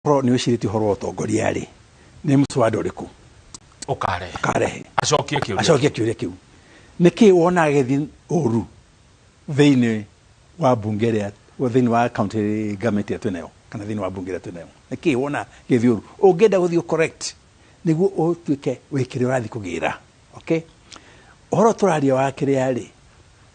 Korwo nĩ wĩcirĩtie ũhoro wa ũtongoria rĩ, nĩ mũswada ũrĩkũ ũkarehe? Ũkarehe. Acokie kĩũria. Acokie kĩũria kĩu. Nĩkĩ wonaga gĩthiĩ ũru thĩinĩ wa bunge ĩrĩa, thĩinĩ wa county government ĩrĩa twĩnayo, kana thĩinĩ wa bunge ĩrĩa twĩnayo? Nĩkĩ wona gĩthiĩ ũru ũngĩenda gũthiĩ correct nĩguo ũtuĩke wĩ kĩrĩa ũrathiĩ kũgĩra? Okay, ũhoro tũraria wa kĩrĩa rĩ,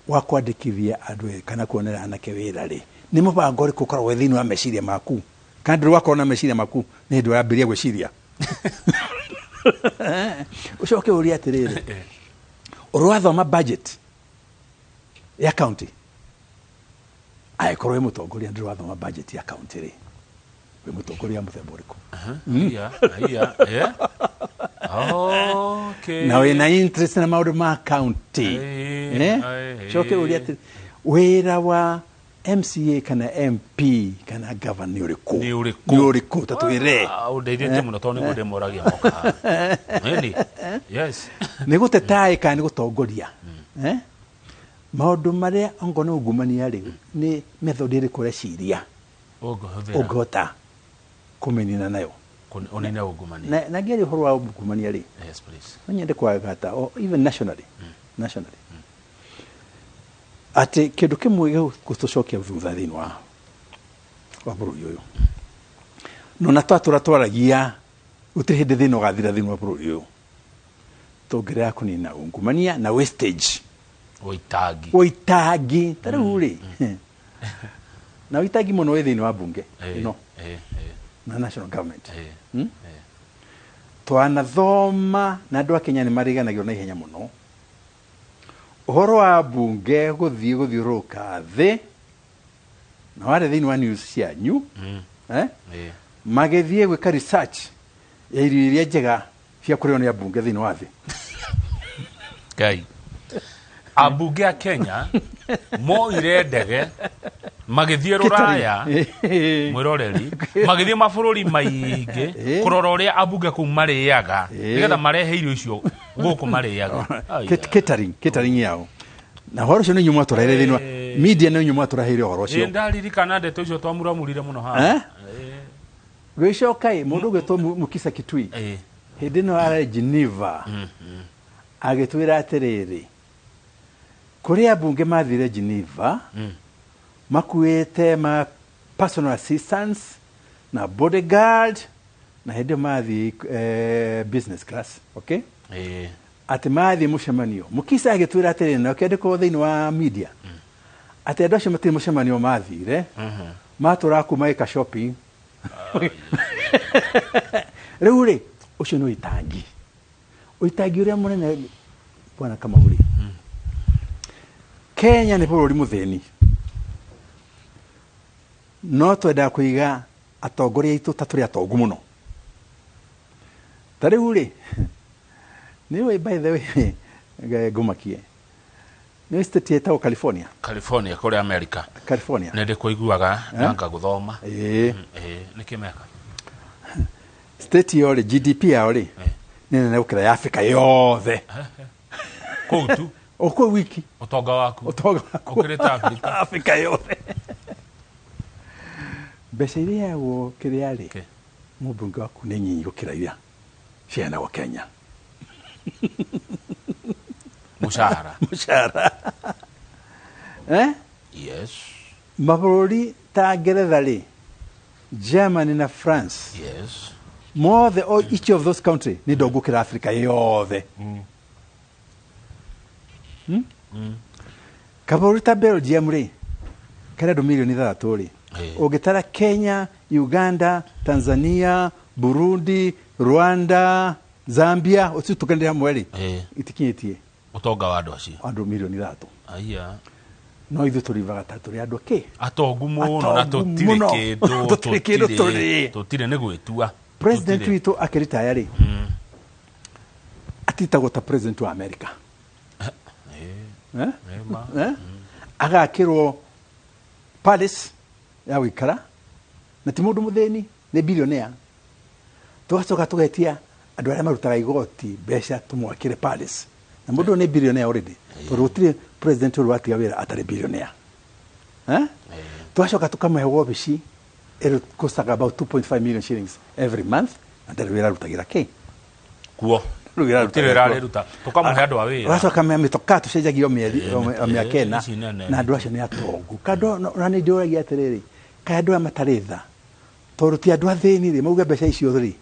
wa kwandĩkithia andũ kana kuonera anake wĩra rĩ, nĩ mũbango ũrĩkũ ũkoragwo wĩ thĩinĩ wa meciria maku, kana ndũrĩ wakorwo na meciria maku nĩ hĩndĩ ũrambĩrĩria gwĩciria? Ũcoke ũrie atĩrĩrĩ, ũrĩ wathoma budget ya county? Angĩkorwo wĩ mũtongoria ndũrĩ wathoma budget ya county rĩ, wĩ mũtongoria mũthemba ũrĩkũ? Iya, iya, yeah. Okay. Na wĩna interest na maũndũ ma county. Eh? Coke ũrie atĩ wĩra wa MCA kana MP kana governor nĩ ũrĩkũ? Nĩ ũrĩkũ? Nĩ ũrĩkũ? Ta twĩre. Ah, ũndeithĩtie mũno tondũ nĩguo ndĩmoragia moka haha. Ĩni. Yes. Nĩ gũtetaĩ kana nĩ gũtongoria? Eh? Maũndũ marĩa ongorwo nĩ ungumania rĩ, nĩ method ĩrĩkũ ũreciria ũngĩhũthĩra ũngĩhota kũmĩnina nayo? Ũnine ungumania. Na ngĩaria ũhoro wa ungumania rĩ, Yes, please. no nyende kwagata o even nationally atĩ kĩndũ kĩmwe gĩgũtũcokia thutha thĩinĩ wa bũrũri ũyũ, no na twatũra twaragia gũtirĩ hĩndĩ thĩna ũgathira thĩinĩ wa bũrũri ũyũ tũngĩrega kũnina ungumania na wastage. Ũitangi. Ũitangi. Ta rĩu rĩ, na ũitangi mũno wĩ thĩinĩ wa bunge ĩno na national government. Twanathoma na andũ a Kenya nĩ mariganagĩrwo na ihenya mũno ũhoro wa bunge gũthiĩ gũthiũrũrũka thĩ, na warĩ thĩinĩ wa news cianyu, eh? Magĩthiĩ gwĩka research ya irio iria njega cia kũrĩo nĩ ambunge thĩinĩ wa thĩ. Ngai, ambunge a Kenya moire ndege magĩthiĩ rũraya, mwĩroreri, magĩthiĩ mabũrũri maingĩ kũrora ũrĩa ambunge kũu marĩaga, nĩgetha marehe irio icio gũkũ marĩaga. Catering yao. Na ũhoro ũcio nĩ inyuĩ mwatũreheire thĩinĩ wa media, nĩ inyuĩ mwatũreheire ũhoro ũcio. Ĩ, ndaririkana ndeto icio twamuramurire mũno haha. Eh? Gwĩcoka ĩ, mũndũ ũgwĩtwo Mukisa Kitui, hĩndĩ ĩno arĩ Geneva, agĩtwĩra atĩrĩrĩ, kũrĩ ambunge mathire Geneva makuĩte ma personal assistants na bodyguard, na hĩndĩ ĩyo mathiĩ business class, okay? Atĩ mathiĩ mũcemanio, Mukisa agĩtwĩra atĩrĩrĩ, na ũkĩandĩkwo thĩinĩ wa media, atĩ andũ acio matirĩ mũcemanio mathire, matũraga kuu magĩka shopping. Rĩu rĩ, ũcio nĩ ũitangi, ũitangi ũrĩa mũnene, bwana Kamau. Rĩ, Kenya nĩ bũrũri mũthĩni, no twendaga kũiga atongoria aitũ ta tũrĩ atongu mũno. Ta rĩu rĩ, nĩ ũĩ, by the way, ngũmakie, nĩ state ĩtagwo California? California kũrĩa America? California. Nĩ ndĩkũiguaga na ngagũthoma. Ĩĩ. Ĩ, nĩkĩ meka? State ĩyo rĩ, GDP yao rĩ, nĩ nene gũkĩra ya Africa yothe. Kũu tu? O kũu wiki. Ũtonga waku. Ũtonga waku. Ũkĩrĩte Africa. Africa yothe. Mbeca iria iheagwo kĩrĩa rĩ, mũmbunge waku, nĩ nyinyi gũkĩra iria ciheanagwo Kenya. Mũcara. Mũcara, eh? Yes. Mabũrũri ta Ngeretha rĩ, Germany na France, mothe, each of those country nĩ ndongu gũkĩra Africa yothe. Kabũrũri ta Belgium rĩ, karĩ andũ mirioni 6 rĩ, ũngĩtara Kenya, Uganda, Tanzania, Burundi, Rwanda, Zambia, ũcitukanĩre hamwe rĩ, itikinyĩtie ũtonga wa andũ acio. Andũ mirioni 6. Aya. No ithuĩ tũrivaga ta tũrĩ andũ kĩ? Atongu mũno na Atongu tũtirĩ mũno. kĩndũ. Tũtirĩ kĩndũ tũrĩ. Tũtirĩ, nĩ gwĩtua. President Tũtirĩ. witũ akĩritaya rĩ, atitagwo ta president wa America. Eh? Ma. Eh? Agakĩrwo palace ya gũikara, na ti mũndũ mũthĩni, nĩ billionaire. Tũgacoka tũgetia andũ arĩa marutaga igoti mbeca tũmwakĩre palace, na mũndũ ũyũ nĩ billionaire already, tondũ gũtirĩ president ũrĩ watiga wĩra atarĩ billionaire, eh? Tũgacoka tũkamũhe wobici It costaga about 2.5 million shillings every month, na ndarĩ wĩra arutagĩra kĩ. Kuo. Rĩu wĩra Gũtirĩ wĩra arĩruta, tũkamũhe andũ a wĩra. Ũgacoka mĩtokaa tũcenjagia o mĩeri, o mĩaka 4. Ici nene. Na andũ acio nĩ atongu. Kando na nĩ ndĩũragia atĩrĩrĩ, kaĩ andũ aya matarĩ tha, tondũ ti andũ athĩni rĩ, mauge mbeca icio rĩ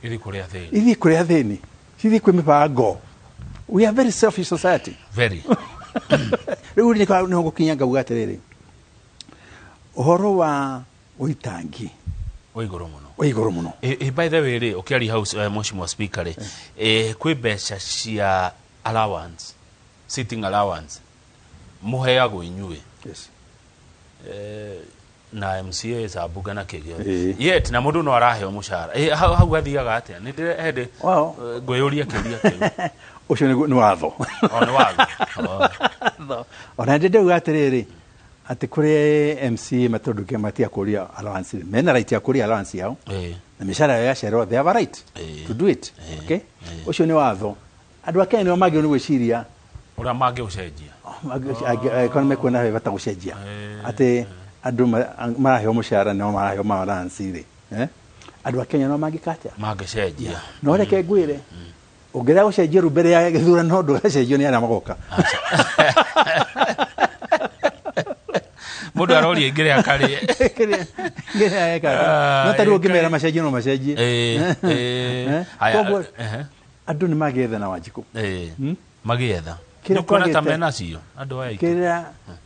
Ithiĩ kũrĩ athĩni. Ithiĩ kũrĩ athĩni, cithiĩ kwĩ mĩbango. We are very selfish society. Very. Rĩu nĩ nĩho ngũkinya ngauga atĩrĩrĩ, ũhoro wa ũitangi wa igũrũ mũno. Wa igũrũ mũno. By the way rĩ, ũkĩaria hau, Mheshimiwa Speaker rĩ, kwĩ mbeca cia allowance, sitting allowance mũheagwo inyuĩ na MCA za bunge na kĩgĩothe, yet na mũndũ no araheo mũcara. Hau athiaga atĩa? Nĩ ndĩre hĩndĩ ngwĩyũria kĩũria kĩu. Ũcio nĩ watho. O nĩ watho. Oh. Ona ndĩ ndauga atĩrĩrĩ, atĩ kũrĩ MCA matondũ matia kũria allowance rĩ, mena right ya kũria allowance yao na mĩcara yao yacererwo, they have a right to do it. Okay, ũcio nĩ watho. Andũ a Kenya nĩo magĩrĩirwo nĩ gwĩciria ũrĩa mangĩũcenjia. Angĩkorwo mekuona he bata gũcenjia atĩ andũ maraheo mũcara no maraheo ma allowance rĩ, eh? Andũ a Kenya no mangĩka atĩa? Mangĩcenjia. No reke ngwĩre, ũngĩrega gũcenjia rĩu mbere ya gĩthurano, ndũgacenjio nĩ arĩa magoka. Mũndũ aroria ingĩrĩa karĩe. Kĩrĩa ekaga. No ta rĩu ũngĩmera macenjie, no macenjie. Eh? Haya, Koguo andũ nĩ magĩetha na Wanjikũ. Magĩetha. Kĩrĩa Nĩ kuona ta twagĩte menacio andũ aya aitũ.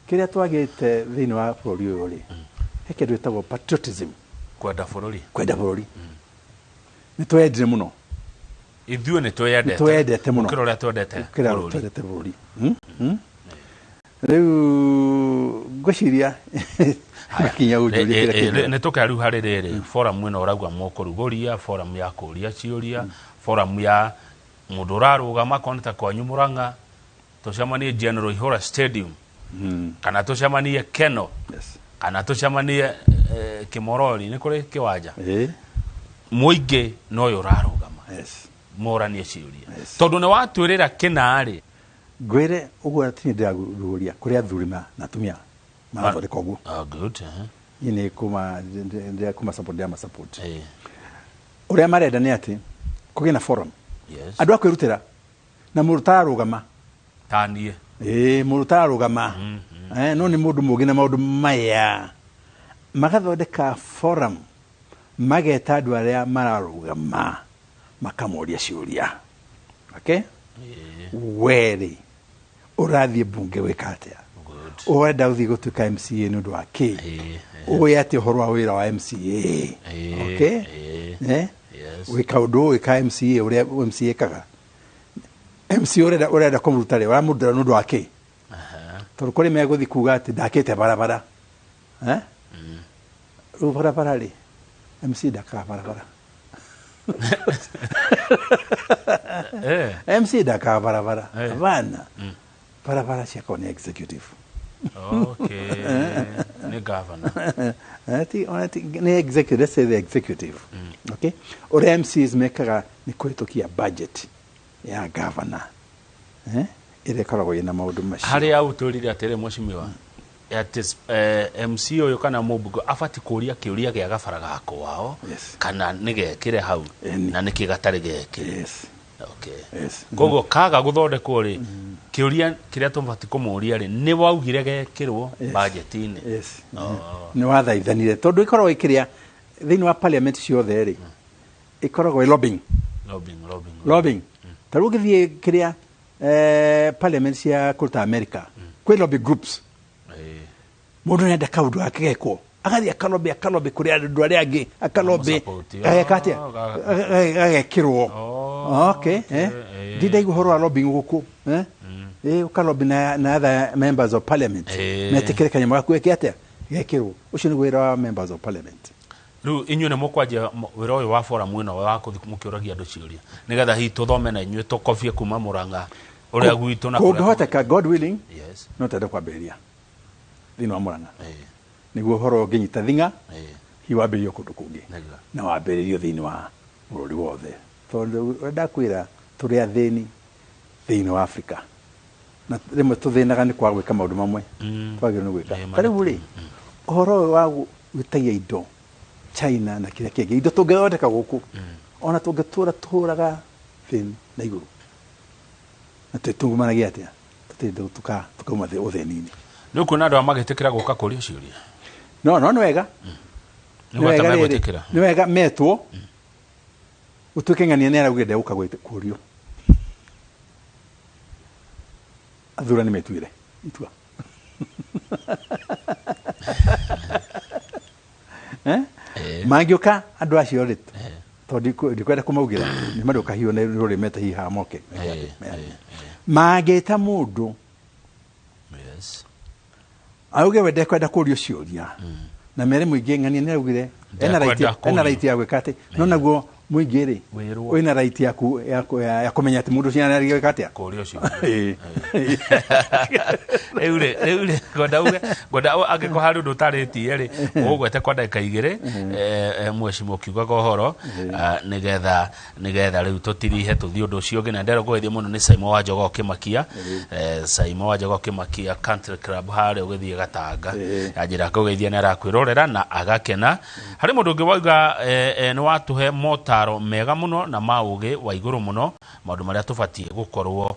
Kĩrĩa twagĩte thĩinĩ wa bũrũri ũyũ rĩ, he kĩndũ gĩtagwo patriotism. Kwenda bũrũri. Kwenda bũrũri. Nĩ twendire mũno. Ithuĩ nĩ twĩyendete. Nĩ twendete mũno. Gũkĩra ũrĩa twendete Gũkĩra bũrũri. Twendete bũrũri. Rĩu ngwĩciria makinya gũnjũria kĩrĩa kĩndũ. Nĩ tũke rĩu harĩ rĩrĩ forum ĩno ũrauga mũkũrugũria, forum ya kũria ciũria, forum ya mũndũ ũrarũgama akorwo nĩ ta kwanyu Mũrang'a, tũcemanie General Ihura Stadium kana tũcemanie Keno kana tũcemanie Kĩmorori, nĩ kũrĩ kĩwanja mũingĩ no ũyũ ũrarũgama moranie ciũria, tondũ nĩ watwĩrĩra kĩna rĩ. Ngwĩre ũguo atĩ nĩ ndĩrarugũria kũrĩ athuri na atumia marathondeka ũguo. Oh, good. Niĩ nĩ kuma ndĩra kuma support, ndĩrama support. Ũrĩa marenda nĩ atĩ kũgĩe na forum, andũ a kwĩrutĩra na mũndũ ũtararũgama. Ta niĩ. Ĩĩ, mũndũ ũtararũgama. No nĩ mũndũ mũũgĩ na maũndũ maya, magathondeka forum, mageta andũ arĩa mararũgama, makamoria ciũria, okay? Werĩ ũrathiĩ mbunge gwĩka atĩa? Ũrenda gũthiĩ gũtuĩka MCA nĩ ũndũ wa kĩ? Ũĩ atĩ ũhoro wa wĩra wa MCA? Okay? Eh? Gwĩka ũndũ ũyũ ka MCA, ũrĩa MCA ĩkaga, MCA ũrenda kũmũruta rĩ, ũramũruta nĩ ũndũ wa kĩ? Tondũ kũrĩ megũthiĩ kuga atĩ ndakĩte barabara. Eh? Rĩu barabara rĩ, MC ndakaga barabara. MC ndakaga barabara. Hapana, barabara ciakagwo nĩ executive. Okay, nĩ governor. Ona nĩ executive, let's say the executive. Okay, ũrĩa MCs mekaga nĩ kũhĩtũkia budget ya governor, eh? Ĩrĩa ĩkoragwo ĩna maũndũ macio. Harĩa ũtũrire atĩrĩ, mheshimiwa, atĩ MC ũyũ kana mũmbunge abati kũria kĩũria gĩa gabara ga kwao kana nĩ gekĩre hau na nĩkĩ gatarĩ gekĩre. Koguo kaga gũthondekwo rĩ, kĩũria kĩrĩa tũbati kũmũria rĩ, nĩ waugire gekĩrwo bajeti-inĩ? Yes. Nĩ wathaithanire, tondũ ĩkoragwo ĩkĩrĩa thĩinĩ wa parliament ciothe rĩ, ĩkoragwo ĩ lobbying. Lobbying, lobbying. Lobbying. Ta rĩu ũngĩthiĩ kĩrĩa parliament cia kũruta America, kwĩ lobby groups. Mũndũ nĩenda kaũndũ gake gekwo, agathiĩ akalobby, akalobby kũrĩ andũ arĩa angĩ, akalobby. Akamũsupport. Gageka atĩa? Gagekĩrwo. Okay, eh? Ndindaigua ũhoro wa lobbying gũkũ, eh? Ũkalobby na other members of parliament metĩkĩre kanyamũ gaku geke atĩa, gekĩrwo. Ũcio nĩguo wĩra wa members of parliament. Rĩu inyuĩ nĩ mũkwanjia wĩra ũyũ wa forum ĩno wa kũthiĩ mũkĩũragia andũ ciũria, nĩgetha hihi tũthome na inyuĩ, tũkobie kuma Mũrang'a ũrĩa gwitũ na kũrĩa Kũngĩhoteka, God willing, no twende kwambĩrĩria thĩinĩ wa Mũrang'a nĩguo ũhoro ũngĩnyita thing'a, hihi wambĩrĩrio kũndũ kũngĩ na wambĩrĩrio thĩinĩ wa bũrũri wothe, tondũ ũrĩa ndakwĩra, tũrĩ athĩni thĩinĩ wa Afrika, na rĩmwe tũthĩnaga nĩ kwaga gwĩka maũndũ mamwe twagĩrĩirwo nĩ gwĩka. Ta rĩu rĩ, ũhoro ũyũ wa gwĩtagia indo China na kĩrĩa kĩngĩ, indo tũngĩthondeka gũkũ, ona tũngĩtũra tũhũraga thĩ na igũrũ na twĩtungumanagia atĩa, tũtirĩ tukauma thĩ ũthĩni-inĩ. Nĩ ũkuona andũ aya magĩtĩkĩra gũka kũrio ciũria? No no nĩ wega. Nĩ gwata megwĩtĩkĩra. Nĩ wega metwo, gũtuĩke ng'ania nĩ araugire ndegũka kũrio. Athurani metuire itua. Eh? Mangĩũka andũ acio rĩ, tondũ ndikwenda kũmaugĩra, nĩ marĩũka hihi nĩ rũrĩ mete hihi haha moke. Mangĩta mũndũ auge we ndekwenda kũrio ciũria, na mere mũingĩ ng'ania nĩ augire ena right, ena right ya gwĩka atĩ, no naguo mũingĩ rĩ wĩna right yaku ya kũmenya atĩ mũndũ ũcio nĩ atĩa kũrio ciũria. Rĩu rĩ ngwenda uge, ngwenda angĩkorwo harĩ ũndũ ũtarĩtie rĩ, ũgwete kwa ndagĩka 2, mheshimiwa ũkiugaga ũhoro, nĩgetha rĩu tũtirihe tũthiĩ ũndũ ũcio ũngĩ. Na ndero kũgeithio mũno nĩ Saimo wa Njogoo Kĩmakia, Saimo wa Njogoo Kĩmakia Country Club harĩa ũgĩthiĩ Gatanga, anjĩra kũgeithia nĩ arakwĩrorera na agakena. Harĩ mũndũ ũngĩ wauga nĩ watũhe motaro mega mũno na ma ũgĩ wa igũrũ mũno, maũndũ marĩa tũbatiĩ gũkorwo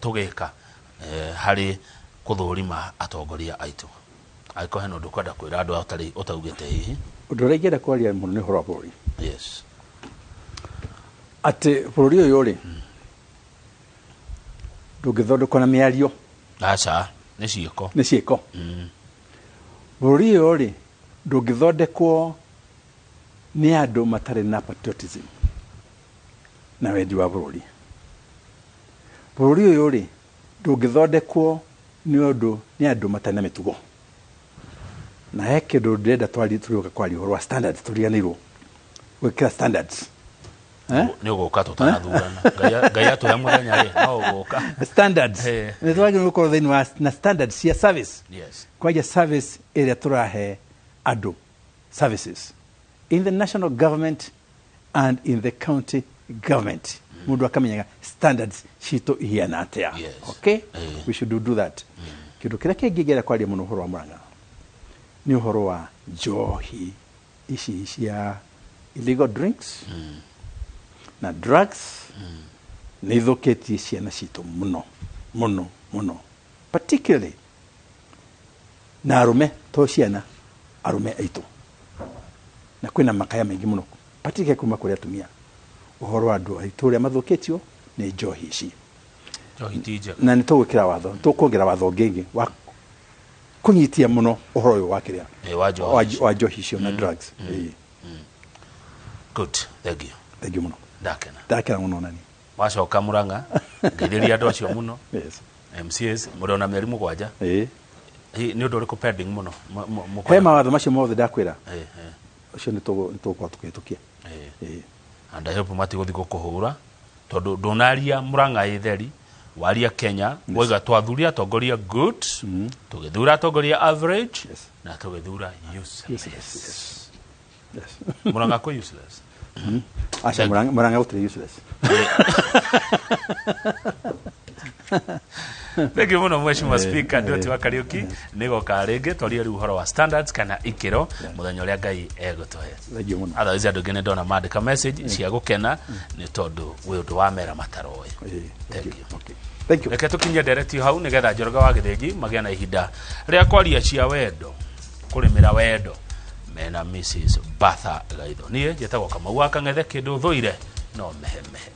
tũgĩka harĩ kũthũrima atongoria aitũ. Angĩkorwo hena ũndũ ũkwenda kwĩra andũ ũtarĩ ũtaugĩte hihi. Ũndũ ũrĩa ingĩenda kwaria mũno nĩ ũhoro wa bũrũri. Yes. Atĩ bũrũri ũyũ rĩ, ndũngĩthondekwo na mĩario. Aca, nĩ ciĩko. Nĩ ciĩko. Bũrũri ũyũ rĩ, ndũngĩthondekwo nĩ andũ matarĩ na patriotism na wendi wa bũrũri. Bũrũri ũyũ rĩ, ndũngĩthondekwo nĩ ũndũ nĩ andũ matarĩ na mĩtugo. Na he kĩndũ ndĩrenda tũrĩũka kwaria ũhoro wa standards, tũriganĩirwo gwĩkĩra standards. Nĩ ũgũka tũtanathurana. Ngai atũhe mũthenya rĩ, no ũgũka. Standards. Nĩ twagĩrĩirwo gũkorwo thĩinĩ wa na standards cia service. Yes. Kwaja service ĩrĩa tũrahe andũ services in the national government and in the county government. Mũndũ akamenyaga standards citũ ihiana atĩa. Yes. Okay? We should do that. Kĩndũ kĩrĩa kĩngĩ ingĩenda kwaria mũno ũhoro wa Murang'a nĩ ũhoro wa njohi ici cia illegal drinks na drugs, nĩ ithũkĩtie ciana citũ mũno mũno mũno, particularly na arũme, to ciana, arũme aitũ, na kwĩna makaya maingĩ mũno particularly kuma kũrĩ atumia ũhoro wa andũ aitũ ũrĩa mathũkĩtio nĩ njohi ici. Njohi ti njega. Na nĩ tũgwĩkĩra watho, nĩ tũkuongerera watho ũngĩ wa kũnyitia mũno ũhoro ũyũ wa kĩrĩa wa njohi wa njohi icio na drugs. Good, thank you. Thank you mũno. Ndakena. Ndakena mũno nani. Wacoka Murang'a, ngeithĩria andũ acio mũno. Yes. MCAs mũrĩ ona mĩeri 7. Nĩ ũndũ ũrĩkũ pending mũno? He mawatho macio mothe ndakwĩra. Ũcio nĩ tũgũkorwo tũkĩhĩtũkia. And I hope matigũthiĩ gũkũhũra tondũ ndũnaria Murang'a ĩtheri, waria Kenya, waiga twathuria atongoria good, tũgĩthura atongoria average, na tũgĩthura useless. Yes. Murang'a kwĩ useless. Aca, Murang'a gũtirĩ useless. Thank you mũno Mheshimiwa Speaker Ndoti wa Kariuki, nĩ goka rĩngĩ twarie rĩu ũhoro wa standards kana ikĩro mũthenya ũrĩa Ngai egũtũhe. Thank you mũno. Otherwise andũ aingĩ nĩ ndona mandĩka message cia gũkena nĩ tondũ wĩ ũndũ wa mera mataroĩ. Thank you. Okay. Thank you. Reke tũkinyie ndereti hau nĩgetha Njoroge wa Gĩthĩnji magĩe na ihinda rĩa kwaria cia wendo, kũrĩmĩra wendo mena Mrs. Bertha Gaitho. Niĩ njĩtagwo Kamau wa Kang'ethe, kĩndũ thũire no mehemehe.